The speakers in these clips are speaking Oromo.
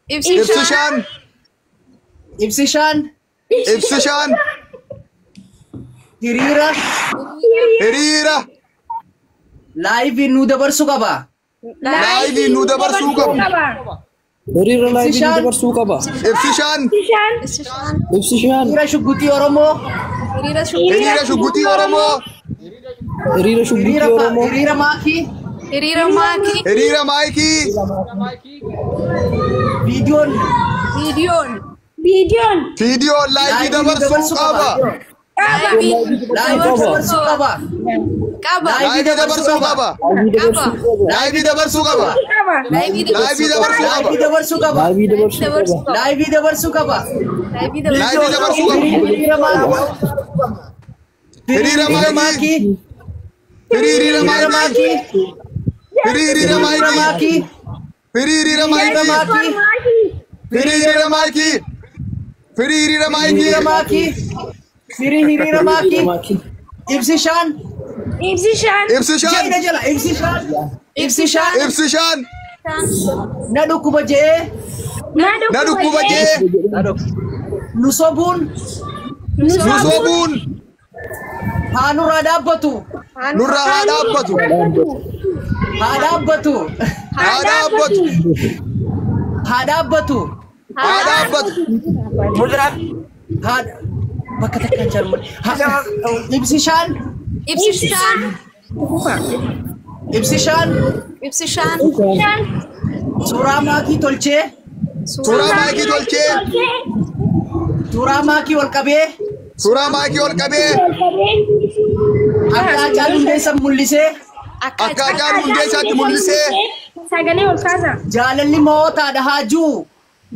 Ibsishaan. Ibsishaan. Ibsishaan. Hiriira. Hiriira. Live nu dabarsuu qaba. Live nu dabarsuu qaba. Hiriira live nu dabarsuu qaba. Ibsishaan. Ibsishaan. Hiriira shugguxii Oromoo. Hiriira shugguxii Oromoo. Hiriira shugguxii Oromoo. Hiriira maakii. Hiriira maakii. Hiriira maayikii. Viidiyoon. Viidiyoon. Viidiyoon. Viidiyoon live dabarsuu qaba. Live dabarsuu qaba. Qaba. Live dabarsuu qaba. Live dabarsuu qaba. Live dabarsuu qaba. Live dabarsuu qaba. Live dabarsuu qaba. Live dabarsuu qaba. Live Live dabarsuu qaba. Hiriira Hiriira maakii. Hiriira maakii. Hiriira Hiriira maakii. maayikii. Hiriira Hiriira maakii. maayikii. Hiriira maakii. Hiriira maayikii. Hiriira Hiriira maayikii. maakii. Firii hiriira maakii. Ibsishaan. Ibsishaan. Ibsishaan. Jala jala ibsishaan. Ibsishaan. Ibsishaan. Na dhukkuba je'ee. Na dhukkuba je'ee. Nu sobuun. Nu sobuun. Haa nurraa dhaabbatu. Nurraa haa dhaabbatu. Haa dhaabbatu. Haa dhaabbatu. Haa dhaabbatu. Haa dhaabbatu. Haa bakka takkaan jarman. Ibsishaan. Ibsishaan. Ibsishaan. Ibsishaan. Suuraa maakii tolchee. Suuraa maayikii tolchee. Suuraa maakii ol qabee. Suuraa maayikii ol qabee. Akka Haacaaluu Hundeessaa mul'isee. Akka Haacaaluu Hundeessaatti mul'isee. Sagalee ol kaasa. Jaalalli moo'otaadha haa jiru.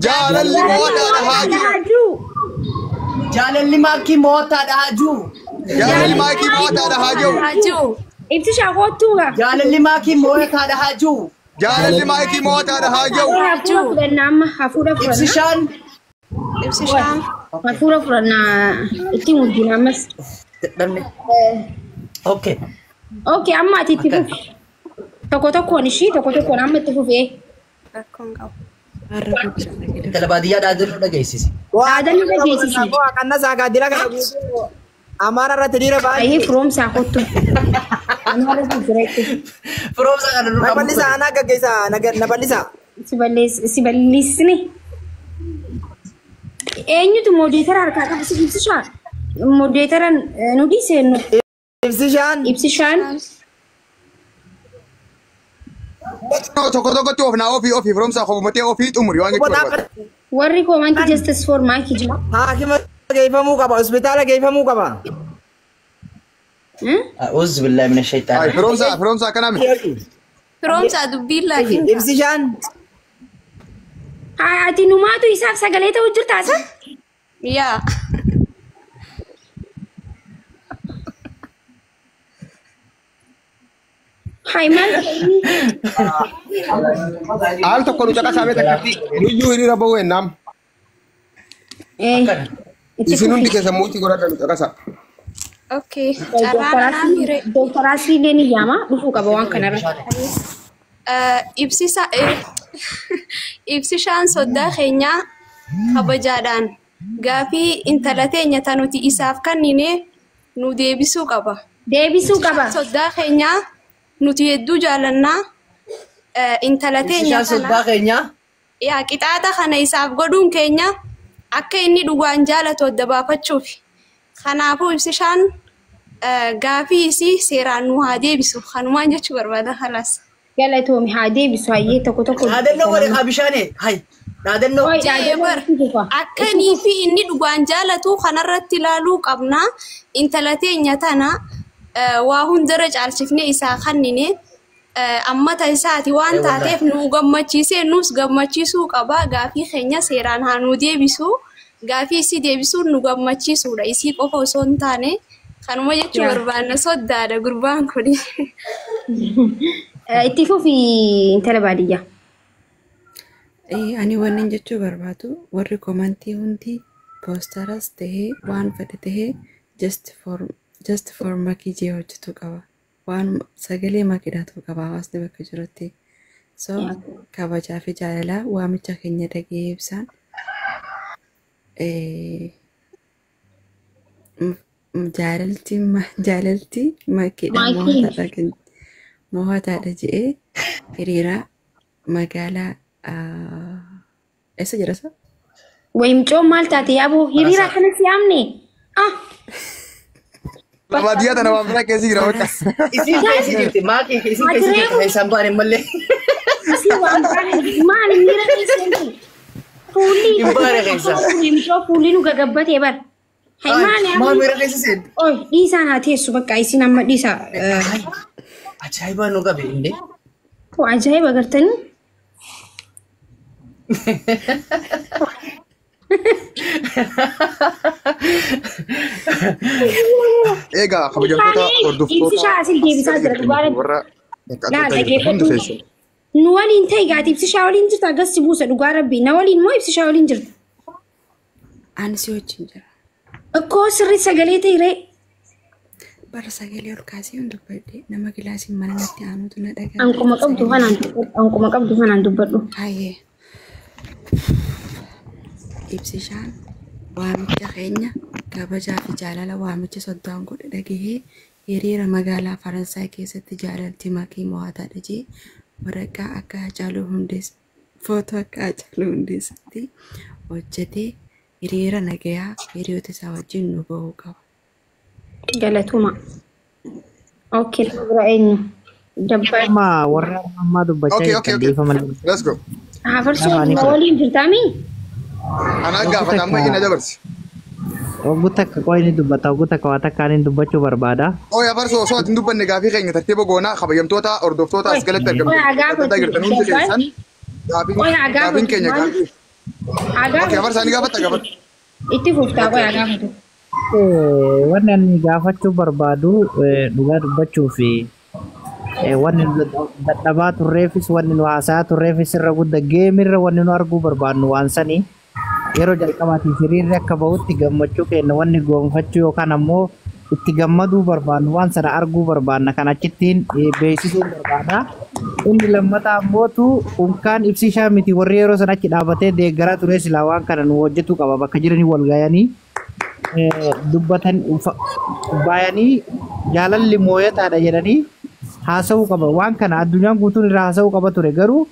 Jaalalli moo'otaadha haa jiru. Jaalalli maakii moo'otaadha haa jiru. Jaalalli maayikii moo'otaadha haa jiru. Ibsishaan kottuuga. Jaalalli maakii moo'otaadha haa jiru. Jaalalli maayikii moo'otaadha haa jiru. Hafuura fudhannaa amma hafuura fudhannaa. Ibsishaan. Ibsishaan. Hafuura fudhannaa itti muddina ammas. Dadhabne. Okay. Okay amma ati itti fufi. Tokko tokkoon ishii tokko tokkoon amma itti fufee. Rakkoon qabu. Intala baadiyyaa dhaadannoo dhageessisi. Dhaadannoo dhageessisi. Qannasaa gaadila kana guutuu Amaara irratti dhiira baay'ee. Ayyee firoomsaa kottu. Amaara irratti. Firoomsaa kana Na bal'isaa anaa gaggeessaa na bal'isaa. Si bal'isni. Eenyutu moodeetara harkaa qaba si ibsishaan? Moodeetara nu dhiiseennu. Ibsishaan. Ibsishaan. Tokko tokkotti of naa ofii ofii firoomsaa kofumatee ofii xumuri waan jechuu barbaada. Warri koomantii justice for maakii jira. Haakima geeffamuu qaba hospitaala geeffamuu qaba. A'uuzu billahi mina shaytaan. Firoomsaa firoomsaa akkana miti. Firoomsaa dubbiin laakiin. Ibsishaan. Ati numaatu isaaf sagalee ta'u jirta asa? Yaa. Hai maal Al tokko nu caqasaa beekta akkatti nuyyuu hiriira bahuu ennaam. Isin hundi keessa muutii godhadha nu caqasaa. Okay. Carraan anaa hire. Dooktar Asliilee ni yaama dhufuu qaba waan kanarra. Ibsisa ibsishaan soddaa keenyaa kabajaadhaan gaafii intala teenya ta nuti isaaf kennine nu deebisuu qaba. Deebisuu qaba. Soddaa keenyaa nuti hedduu jaalannaa intala teenya Ibsishaan soddaa keenyaa. Yaa qixaaxa kana isaaf godhuun keenya akka inni dhugaan jaalatu adda baafachuuf. Kanaafuu ibsishaan gaafii isii seeraan nu haa deebisu. Kanumaan jechuu barbaada kalaas. Galatoomi haa deebisu hayyee tokko tokko. Dhaadannoo godhe haa bishaane. Hay. Dhaadannoo. Akka inni fi inni dhugaan jaalatu kanarratti ilaaluu qabna. Intala teenya tana waa hundarra caalchifnee isaa kennine ammata isaati waan taateef nu gammachiisee nus gammachiisuu qaba. Gaafii keenya seeraan haa nu deebisu. Gaafii isii deebisuun nu gammachiisuudha. Isii qofa osoo hin taane kanuma jechuu barbaanna soddaadha gurbaan kuni. Itti fufi intala baadiyyaa. Ani wanni jechuu barbaadu warri komantii hundi poostaras tahee waan fedhe tahee just for makii jee hojjetu qaba. Waan sagalee makiidhaatu qaba hawaasni bakka jirutti. So kabajaa fi jaalalaa waamicha keenya dhaga'ee ibsaan jaalalti jaalalti makiidha Maakii. mo'ataadha mo'ataadha jedhee hiriira magaalaa eessa jira isa? Wayimcoo maal taate yaaboo hiriira kana si yaamne? Ah. Baadiyyaa tana waan biraa keessa jira bakka. Isin keessa jirti maakii isin keessa jirti keessaan baane mallee. Asii waan baane maali miira keessa hin Fuulli Hin baane keessa. Wayimcoo fuulli nu gagabbatee bar. Hai maali Maal miira keessa seen? Oi dhiisaan haa teessu bakka isin amma dhiisaa. Ajaa'iba nu qabe indee. Ajaa'iba gartanii. Egaa kabajamtoota hordoftoota Ibsishaa asin deebisaa jira dhugaa warra bakka adda Laal addaa jirtan hundi dhaggeeffadhu. keessan. Nu waliin ta'e gaati ibsishaa waliin jirta akkas si buusa dhugaa rabbii. Na waliin moo ibsishaa waliin jirta? Ani si wajjin jira. Akkoo sirrii sagalee ta'e ree. Bara sagalee ol kaasee hin dubbadhe nama gilaasiin mana natti aanutu na dhaga'a. Anquma qabdu kanaan dubbadhu. Anquma qabdu kanaan dubbadhu. Hayyee. Ibsishaan waamicha keenya kabajaa fi jaalala waamicha soddaan godhe dhagahee hiriira magaalaa Faransaay keessatti jaalalti makii mo'ataadha jee waraqaa akka Hacaaluu Hundeessa footoo akka Hacaaluu Hundeessatti hojjetee hiriira nagayaa hiriyoota isaa wajjin nu bahuu qaba. Galatuma. Okay, nama bira eenyu? Dabbaa. Amma warra ammaa dubbachaa Okay, okay, jirtan okay. dhiifama malee. Let's go. Hafarsoo Afaanii na fudhadhu. waliin jirtaami? Anaa gaafata amma inni na dabarsi. Oggu takka qoy ni dubbata oggu takka waa takka ani dubbachuu barbaada. Ooy afarsoo osoo ati hin dubbanne gaafii keenya tartiiba goonaa kabajamtoota hordoftoota as galatti Qoy haa argamtan adda gaafatu. addaa jirtan hundi keessan gaafiin Qoy haa gaafiin gaafatu. keenya Maal? gaafii. Haa Okay, afarsaa ni gaafatu. gaafatta gaafadhu. Itti fuftaa qoy haa gaafatu. Wanni ani gaafachuu barbaadu dhugaa dubbachuu fi wanni nu dadhabaa turreefis wanni nu haasa'aa turreefis irra guddaa geemirra wanni nu arguu barbaadnu waan sanii yeroo jalqabaatiif hiriirri akka bahutti gammachuu keenya wanni goonfachuu yookaan ammoo itti gammaduu barbaadnu waan sana arguu barbaadna kan achittiin beeksisuu barbaadna. Inni lammataa ammootu unkaan ibsishaa miti warri yeroo sana achi dhaabatee deeggaraa ture silaa waan kana nu hojjetuu qaba bakka jiranii wal ga'anii dubbatan baayanii jaalalli mooyataadha jedhanii haasa'uu qaba. Waan kana addunyaan guutuun irraa haasa'uu qaba ture garuu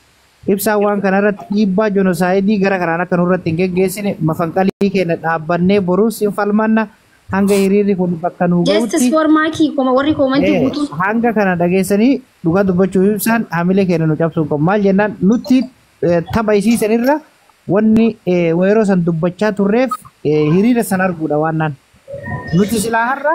ibsaan waan kana irratti dhiibbaa jonosaayidii gara kanaan akka nurratti hin geggeessine mafanqalii keenya dhaabbannee boruus hin falmanna hanga hiriirri kun bakka nuu Justice gahutti for Maakii koma warri koomantii guutuun. hanga kana dhageessanii dhugaa dubbachuu ibsaan hamilee keenya nu cabsuu qabu. Maal jennaan nutti tapha isiisan irra wanni yeroo san dubbachaa turreef hiriira san arguudha waan naan. Nuti silaa har'a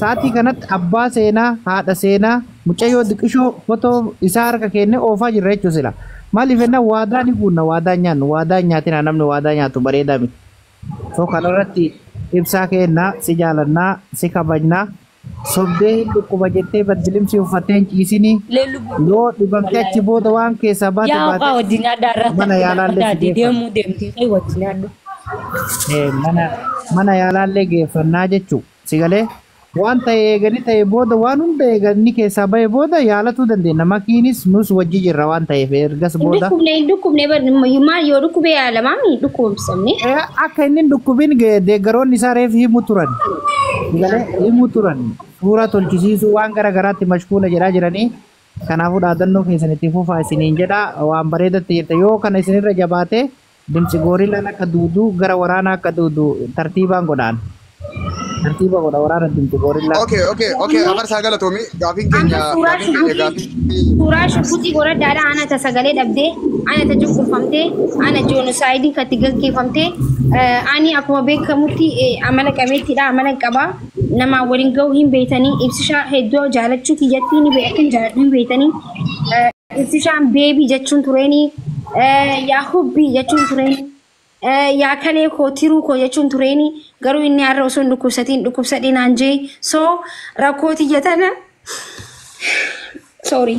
sa'aatii kanatti abbaa seenaa, haadha seenaa, mucayyoo diqishoo fotoo isaa harka keenya oofaa jirra jechuudha sila. Maaliif jennaan waadaa ni guunna, waadaa hin nyaannu, waadaa hin nyaatina namni waadaa nyaatu bareedaa miti. So kanarratti ibsaa kennaa, si jaalannaa, si kabajnaa, sobdee hin dhukkuba jettee baddilimsi uffattee hin ciisinii yoo dhibamtee achi booda waan keessaa baate Yaa baate oqaa wajjin nyaadhaa mana yaalaallee si geeffanna. deemuu deemtee kai wajjin nyaadhu. Mana yaalaallee geeffannaa jechuu si galee waan ta'e eeganii ta'e booda waan hunda eeganii keessaa bahe booda yaalatuu dandeenya makiinis nus wajji jirra waan ta'eef ergas Hin booda. dhukkubne hin dhukkubne bar maal yoo dhukkube yaalamaami dhukkubsamne. Akka inni hin dhukkubin deeggaroonni isaa reef himu turan. Galee himu turan. Suura tolchisiisuu waan gara garaatti mashkuula jedhaa jiranii. Kanaafuu dhaadannoo keessan itti fufaa isiniin jedha waan bareedatti jirta yoo kana isinirra jabaate dimtsi goorilaan akka duudu gara waraanaa akka duudu tartiibaan godhaan. Tartiiba godha waraana dimtsi goorilaan. Okay, okay, okay. Afarsaa galatoomi gaafiin keenya Suuraa gaafiin keenya shuguxii gaafii suuraa shuguxii godhadhaadha ana ta sagalee dhabdee ana ta cunqurfamtee ana joonusaayidiin kan itti gaggeeffamtee ani akkuma beekamutti amala qabeettiidha amala qabaa namaa waliin ga'uu hin beektanii ibsishaa hedduu jaalachuu kiyyattii ni beekan jaaladhu hin beektanii ibsishaan beebii jechuun tureenii yaa hubbii jechuun tureenii yaa kalee koo tiruu koo jechuun tureeni garuu inni har'a osoo hin dhukkubsatiin dhukkubsadhee naan jee soo rakkoo tiyya tana sorry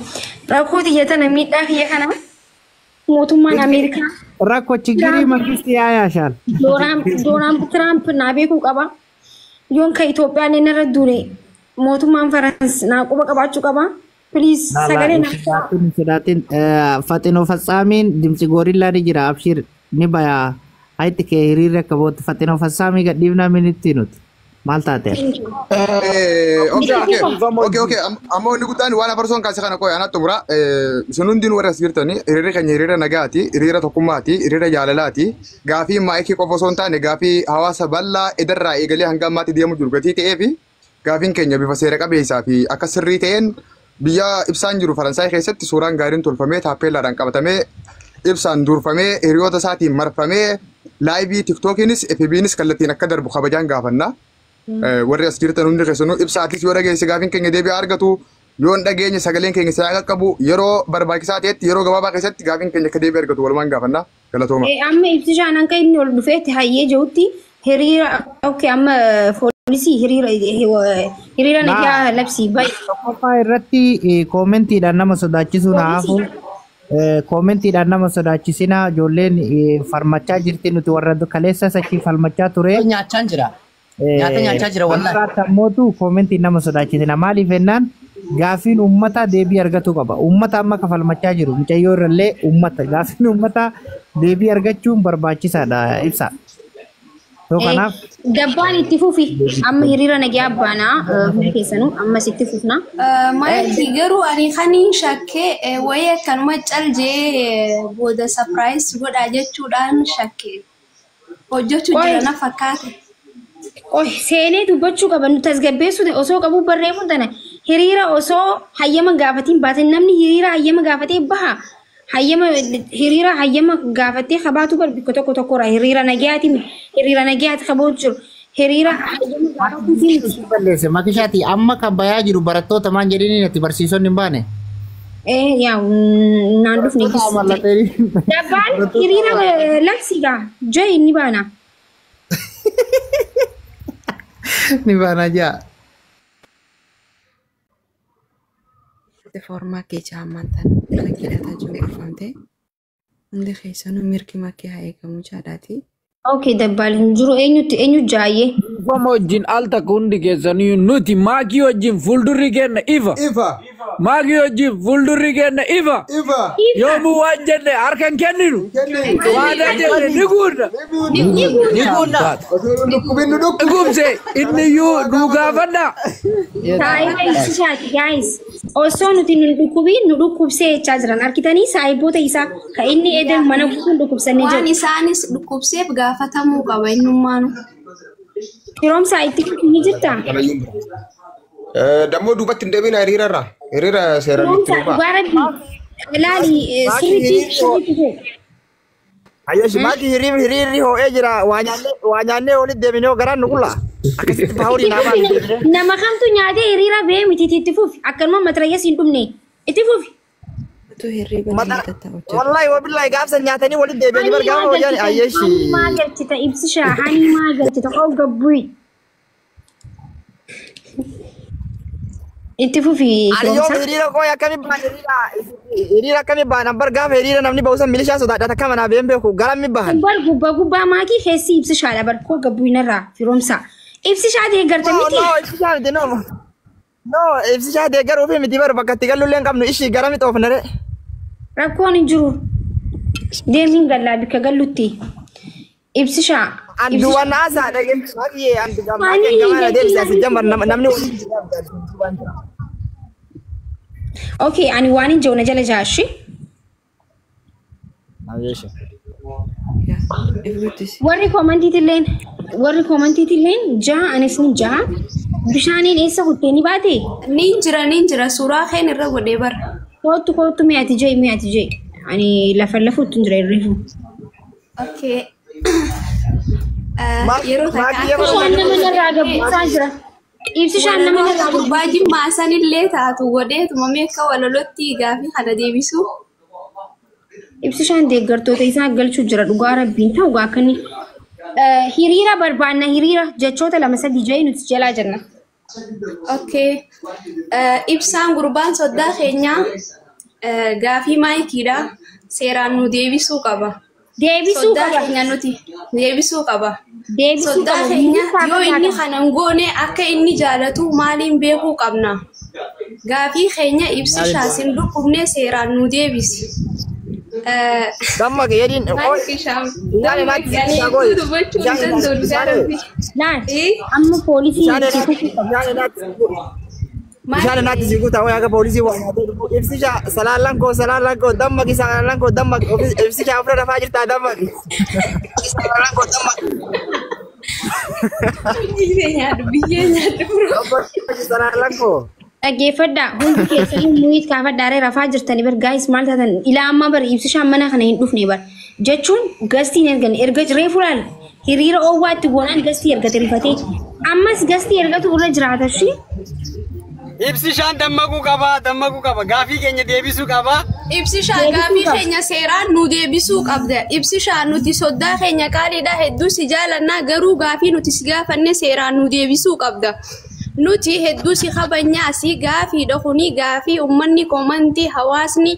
rakkoo tiyya tana miidhaa kiyya kana mootummaan Ameerikaa Rakkoo chigirii mangisti yaa yaashaan. Doonaald Tiraamp naa beekuu qaba. Yoon ka Itoophiyaan inni irra duule mootummaan Farans naa quba qabaachuu qaba. Please sagalee Lala naaf. sodaatin sodaatin faxinoo fassaamiin dimtsi goorillaa ni jira abshir ni baya hayti kee hiriirri akka bootti faxinoo fassaamii gadhiifnaa minitti nuti maal taate? Okay, okay. Okay, okay. Ammoo inni guddaan waan afarsoon kaase kana qo'e anatti xumura. Isin hundinuu warra as jirtanii hiriirri keenya hiriira nagaati, hiriira tokkummaati, hiriira jaalalaati. Gaafii maayikii qofa osoo hin taane gaafii hawaasa bal'aa edarraa eegalee hanga ammaatti deemu jiru gatii ta'ee fi gaafiin keenya bifa seera qabeessaa fi akka sirrii ta'een biyya ibsaan jiru Faransaay keessatti suuraan gaariin tolfamee taappeellaadhaan qabatamee ibsaan durfamee hiriyoota isaatiin marfamee laayivii tiktookiinis FB'nis kallattiin akka darbu kabajaan gaafanna. Warri as jirtan hundi keessanuu ibsaatis yoo dhageesse gaafiin keenya deebi'aa argatu yoo hin dhageenye sagaleen keenya isaa qaqqabu yeroo barbaachisaa ta'etti yeroo gabaabaa keessatti gaafiin keenya akka deebi'ee argatu walumaan gaafanna galatooma. Amma ibsishaan hanqa inni ol dhufeetti hayyee jirutti hiriira okay amma poolisii hiriira hiriira nagaa labsii bayi. Tokkoffaa irratti koomentiidhaan nama sodaachisuun haafu koomentiidhaan nama sodaachisinaa ijoolleen falmachaa jirti nuti warra kaleessa sachii falmachaa ture. Nyaachaa jira. Nyaata nyaachaa jira wallahi. Ammootu koomentiin nama sodaachisina maaliif jennaan gaafiin uummataa deebii argachuu qaba. Uummata amma kafalmachaa jiru mucayyoo irrallee uummata gaafiin uummataa deebii argachuun barbaachisaadha ibsa. So kanaaf Dabbaan itti fufi amma hiriira nagaa baanaa hundi keessanuu ammas itti fufna. Maayikii garuu ani kaniin shakkee wayii akkanuma cal jee booda sapiraayis godhaa jechuudhaan shakkee hojjechuu jira na fakkaate. Oy seenee dubbachuu qaba nu tasgabbeessuu osoo qabu barreeffamu tana hiriira osoo hayyama gaafatiin baatan namni hiriira hayyama gaafatee baha hayyama hiriira hayyama gaafatee qabaatu bar bikka tokko tokkorraa hiriira nagayaati hiriira nagayaati qabaatu jiru hiriira hayyama gaafatuu balleesse makishaati amma kan bayaa jiru barattoota maan jedhanii natti barsiisonni hin baane. Yaa naan dhufne dabbaan hiriira labsiigaa jee inni baana. Ni baana jaa. Formaa kee caammaan tan dhaggeeffataa jiru gorfamte hundi keessanuu mirgi makee haa eegamu jaadhaati. Okay dabbaal hin jiru eenyutti eenyu jaayee. Ufama wajjin al takka hundi keessanii nuti maakii wajjin fuuldurri keenya ifa. Ifa. Maakii wajjin fuuldurri keenya ifa. Ifa. Yoomuu waan jenne harka hin kenninu. Waan jenne ni guurna. Ni guurna. Gubse inni iyyuu nu gaafadha. Saayiba ibsishaati guys. Osoo nuti nu dhukkubiin nu dhukkubsee jechaa jiran argitanii saayiboota isaa kan inni edan mana guutuun dhukkubsanii jiru. Waan isaanis dhukkubseef gaafatamuu qaba innummaanu. Firoomsaa itti ni jirtaa? Dammoo duubatti hin deebiin hiriira irraa. Hiriira seeraan itti Firoomsaa dhufaa. dhugaa rabbi ilaali sirriitti sirriitti. Ayyashi maaki hiriirri ho'ee jira waa nyaannee walitti deebinee garaan nu qulla. Akkasitti paawurii naa baanu deebinee. Nama kamtu nyaatee hiriira ba'ee miti itti fufi akkanuma matarayyees hin dhumne itti fufi. Utuu hirriba Wallahi wabillahi gaafsan nyaatanii walitti deebi'anii bar gaafa hojjan ayyashi. Hani maa galchita ibsishaa hani maa galchita oo gabbuyi. Itti fufi. Ani yoo hiriira koo akkamii ba'an hiriira akkamii ba'an bar gaafa hiriira namni ba'u san milishaa sodaadha takka manaa ba'een beeku garammi bahan. Bar gubbaa gubbaa maakii keessi ibsishaadha bar koo gabbuyi narraa firoomsaa. Ibsishaa deeggarta miti. No ibsishaa miti no. No ibsishaa deeggaruufi miti bar bakka itti galullee hin qabnu ishii garami xoofnare. Rakkoon hin jiru. Deemiin gallaa bikka gallutti. Ibsishaa. Anduwwan haasaa dhageen baay'ee anduwwan gamana deebisee asii jambar namni waliin jira. Okay, ani waan hin jiru na jala jaashi. Warri koomantiitilleen jaha anis ni jaha. Bishaaniin eessa kuttee ni baate? Ni jira suuraa keen irra godhee bara. Kootu kootu mi'aati jee mi'aati jee. Ani lafa lafuutti hin jira irreefu. Okay. Yeroo takka Ibsishaan nama narraa gabbuusaa jira. Ibsishaan nama narraa gurbaa jimmaa sanillee taatu godheetuma meeqa walalotti gaafii kana deebisu. Ibsishaan deeggartoota isaa galchuu jira dhugaa rabbiin ta'u gaa akkanni. Hiriira barbaanna hiriira jechoota lama sadii jee nuti jalaa jenna. Okay. Ibsaan gurbaan soddaa keenyaa gaafii maayikiidha. Seeraan nu deebisuu qaba. Deebisuu qaba. Soddaa keenya nuti deebisuu qaba. Deebisuu Soddaa qaba. keenya yoo inni kana hin goone akka inni jaalatu maaliin beekuu qabna? Gaafii keenya ibsishaa sin dhukkubnee seeraan nu deebisi. Dammaqi jedhiin. Amma poolisii Bishaan naatti si guutaa wayaa akka poolisii waa nyaatee dhufu. Ibsisha salaalaan koo salaalaan koo dammaqi salaalaan koo dammaqi. Ibsisha ofirra rafaa jirtaa dammaqi. Salaalaan koo dammaqi. Biyyee nyaadhu biyyee nyaadhu biroo. Salaalaan koo. Dhaggeeffadhaa hundi keessanii muuyit kaafadhaaree rafaa jirtanii bar gaayis maal taatan ilaa ammaa bar ibsishaan mana kana hin dhufne bar jechuun gastiin ergan erga jiree fulaal hiriira oowwaatti goonaan gastii ergate rifatee ammas gastii ergatu irra jiraata shi. Ibsishaan dammaquu qaba dammaquu qaba gaafii keenya deebisuu qaba. Ibsishaan gaafii keenya seeraan nu deebisuu qabda. Ibsishaan nuti soddaa keenya qaaliidha hedduu si jaalannaa garuu gaafii nuti si gaafanne seeraan nu deebisuu qabda. Nuti hedduu si kabajnaa si gaafiidha kuni gaafii uummanni komantii hawaasni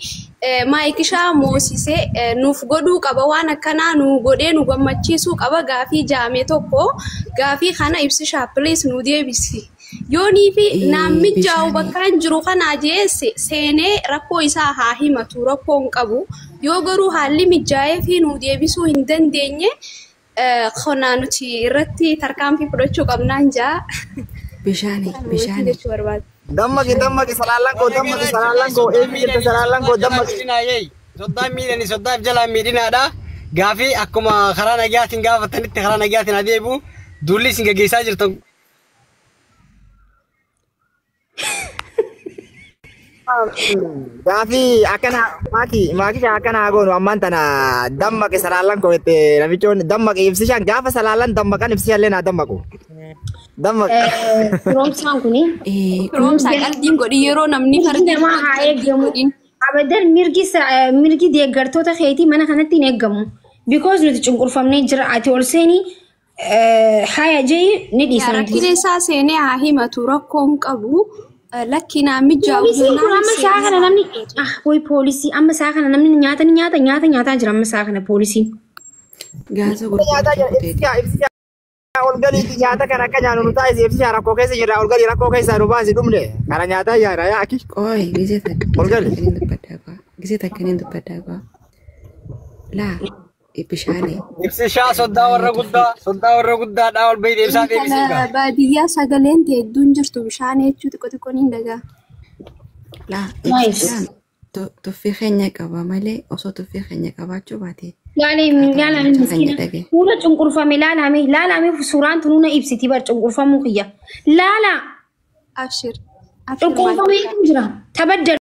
maayikishaa moosisee nuuf godhuu qaba waan akkanaa nu godhee nu gammachiisuu qaba gaafii jaame tokko gaafii kana ibsishaa please nu deebisi. Yoonii fi naammichaa'u bakka hin jiru kana jeesse seenee rakkoo isaa haa himatu rakkoo hin qabu. Yoo garuu haalli mijaa'ee fi nu deebisuu hin dandeenye kana nuti irratti tarkaanfii fudhachuu qabnaan jaa. Bishaani bishaani. Dammaqi dammaqi salaalaan koo dammaqi salaalaan koo eebbi jirta salaalaan koo dammaqi. Soddaan miidhani soddaaf jalaan miidhinaadha. Gaafii akkuma karaa nagaatiin gaafatanitti karaa nagaatiin adeemu duulli isin gaggeessaa jirtan. Gaafii akkana maaki maakisha akkana haa goonu ammaan tana dammaqi salaalaan koo jette namichoonni dammaqi ibsishaan gaafa salaalaan dammaqan ibsishaan illee naa dammaqu. Dammaqi. Firoomsaan kuni. Firoomsaa qalbiin godhi yeroo namni Mirgi namaa haa eegamu. Abadan mirgi deeggartoota keetii mana kanatti hin eegamu. Because nuti cunqurfamnee jira ati ol seenii haya jee ni dhiisna. Rakkina isaa seenee haa himatu rakkoo hin qabu. Lakki naammichaa'u Poolisiin kun amma sa'a kana namni ah wayi poolisii amma sa'a kana namni nyaata ni nyaata nyaata nyaataa jira amma sa'a kana poolisiin. Gaasa Nyaataa jira ibsishaa ibsishaa ol galiiti nyaata kana akka nyaannu nu taasise ibsishaa rakkoo keessa jirra ol galii rakkoo keessaa nu baasi dhumne kana nyaataa yaada yaa aki. Qoy gisee Ol gali. Gisee takka ni dubbadhaa qaa. Laa bishaani. Ibsishaa soddaa warra guddaa soddaa warra guddaadhaa ol bahii deebisaa deebisii gaa. Baadiyyaa sagaleen ta'e hedduun jirtu bishaan jechuu xiqqoo xiqqoo ni dhagaa. Laa ibsishaan tuffii keenya qaba malee osoo tuffii keenya qabaachuu baate. Laalame miskiina fuula cunqurfame laalame laalame suuraan tunuuna ibsiti bar cunqurfamuu kiyya laala. Abshir. Cunqurfamee jira tabaddal.